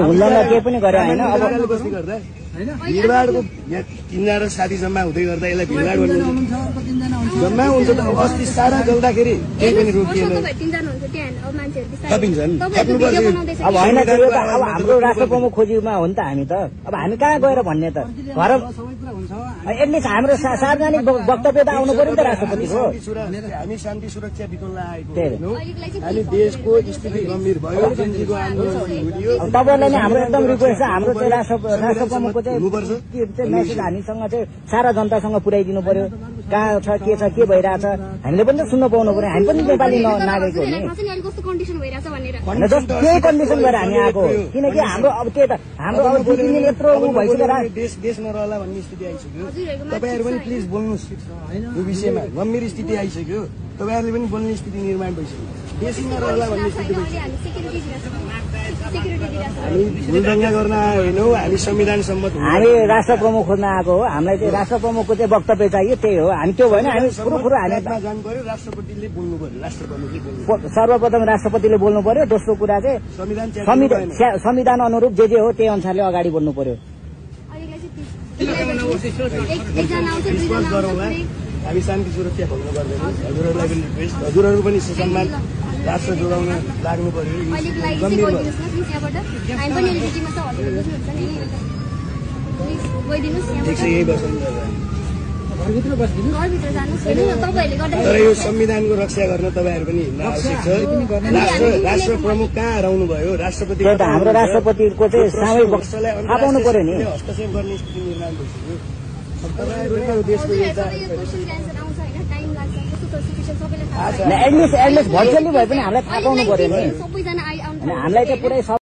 हुल्लङ्गा केही पनि गरे होइन। भिडभाडको 3 साथी जम्मा हुँदै गर्दा यसलाई भिडभाड गर्नु जम्मा हुन्छ त। अस्ति सारा जल्दाखेरि केही पनि रोकिएन। अब होइन अब हाम्रो राष्ट्र प्रमुख खोजीमा हो नि त हामी त। अब हामी कहाँ गएर भन्ने त? घर एटलिस्ट हाम्रो सार्वजनिक वक्तव्य त आउनु पर्यो नि त राष्ट्रपतिको। हामी शान्ति सुरक्षा बिटोल्न आएको हामी देशको स्थिति गम्भीर भयो। तपाईँलाई नै हाम्रो एकदम रिक्वेस्ट छ, हाम्रो चाहिँ राष्ट्र प्रमुखको चाहिँ मेसेज हामीसँग चाहिँ सारा जनतासँग पुर्याइदिनु पर्यो। कहाँ छ, के भइरहेछ हामीले पनि त सुन्न पाउनु पर्यो। हामी पनि नेपाली नागरिक हो नि। जस्तो केही कन्डिसन गरेर हामी आएको, किनकि हाम्रो अब त्यही त हाम्रो अब 2-3 दिन यत्रो भइसक्यो। देश नरहला भन्ने स्थिति आइसक्यो। तपाईँहरू पनि प्लिज बोल्नुहोस् यो विषयमा। गम्भीर स्थिति आइसक्यो, तपाईँहरूले पनि बोल्ने स्थिति निर्माण भइसक्यो। देश नरहला भन्ने स्थिति भइसक्यो। हामी भुलदङ्गा गर्न आयो होइनौ, हामी संविधान सम्मत हामी राष्ट्र प्रमुख खोज्न आएको हो। हामीलाई चाहिँ राष्ट्र प्रमुखको चाहिँ वक्तव्य चाहियो, त्यही हो। हामी त्यो भएन, हामी कुरो हामी जानु पर्यो। राष्ट्रपतिले बोल्नु पर्यो, राष्ट्र प्रमुखले बोल्नु। सर्वप्रथम राष्ट्रपतिले बोल्नु पर्यो। दोस्रो कुरा चाहिँ संविधान अनुरूप जे हो त्यही अनुसारले अगाडि बढ्नु पर्यो। हामी शान्ति सुरक्षा भङ्ग गर्दैनौँ। हजुरहरूलाई पनि रिक्वेस्ट, हजुरहरू पनि सुसम्मान राष्ट्र जोगाउन लाग्नु पर्यो। यही बस्नु तर यो संविधानको रक्षा गर्न तपाईँहरू पनि हिँड्न आवश्यक छ। राष्ट्र प्रमुख कहाँ हराउनु भयो? राष्ट्रपति हाम्रो राष्ट्रपतिको चाहिँ सामूहिक थाहा पाउनु पर्यो नि। हस्तक्षेप गर्ने स्थिति निर्माण भइसक्यो। तपाईँहरू देशको एटलिस्ट भर्चुअली भए पनि हामीलाई थाहा पाउनु पर्यो नि। हामीलाई चाहिँ पुरै